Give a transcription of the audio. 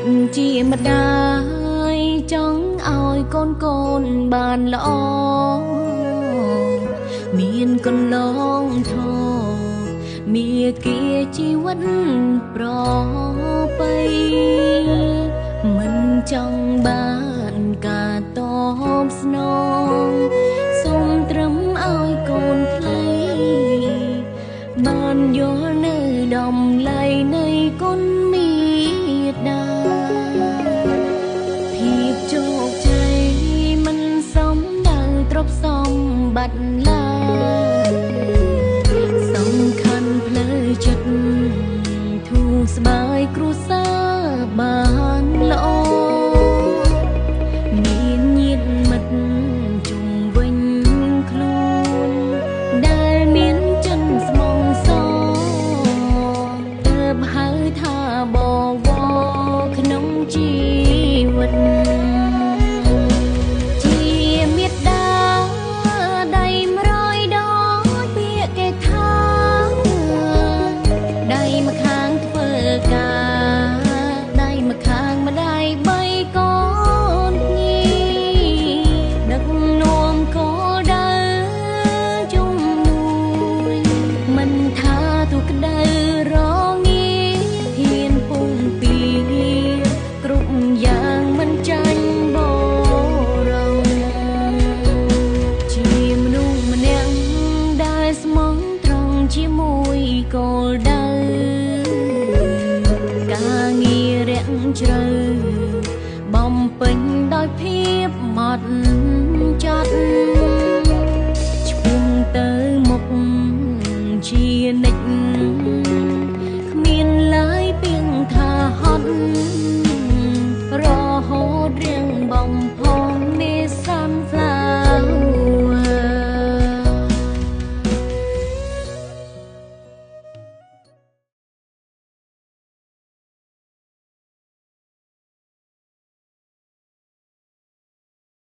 ជាម្ដាយចង់ឲ្យកូនកូនបានល្អ មានកន្លងធមាគាជីវិតប្រពៃ មិនចង់បានការតបស្នង សូមត្រឹមឲ្យកូនថ្លៃបានយល់នៅតម្លៃនៃគុណមេត្តា។ ភាពជោគជ័យមិនសមដៅទ្រព្យសម្បត្តិឡើយ សំខាន់ផ្លូវចិត្តធូរស្បើយ គ្រួសារបានល្អ មានញាតិមិត្តជុំវិញខ្លួនដែលមានចិនស្មងស ទើបហៅថាបវរក្នុងជីវិត។ ជាមេត្តាដៃ100ដង ពាក្យគេថាដៃម្ខាងធ្វើការ ដៃម្ខាងម្ដាយបីកូនញី ដឹកនាំគោលដៅជំនួយ មិនថាទុក្ដៅរងាហ៊ានពុំពីគ្រប់យ៉ាងមិនចាញ់បរង ជាមនុស្សម្នាក់ដែលស្មងត្រង់ជាមួយគោលដៅការងាររាក់ជ្រៅ បំពេញដោយភាពម៉ត់ចត់ ឆ្ពោះទៅ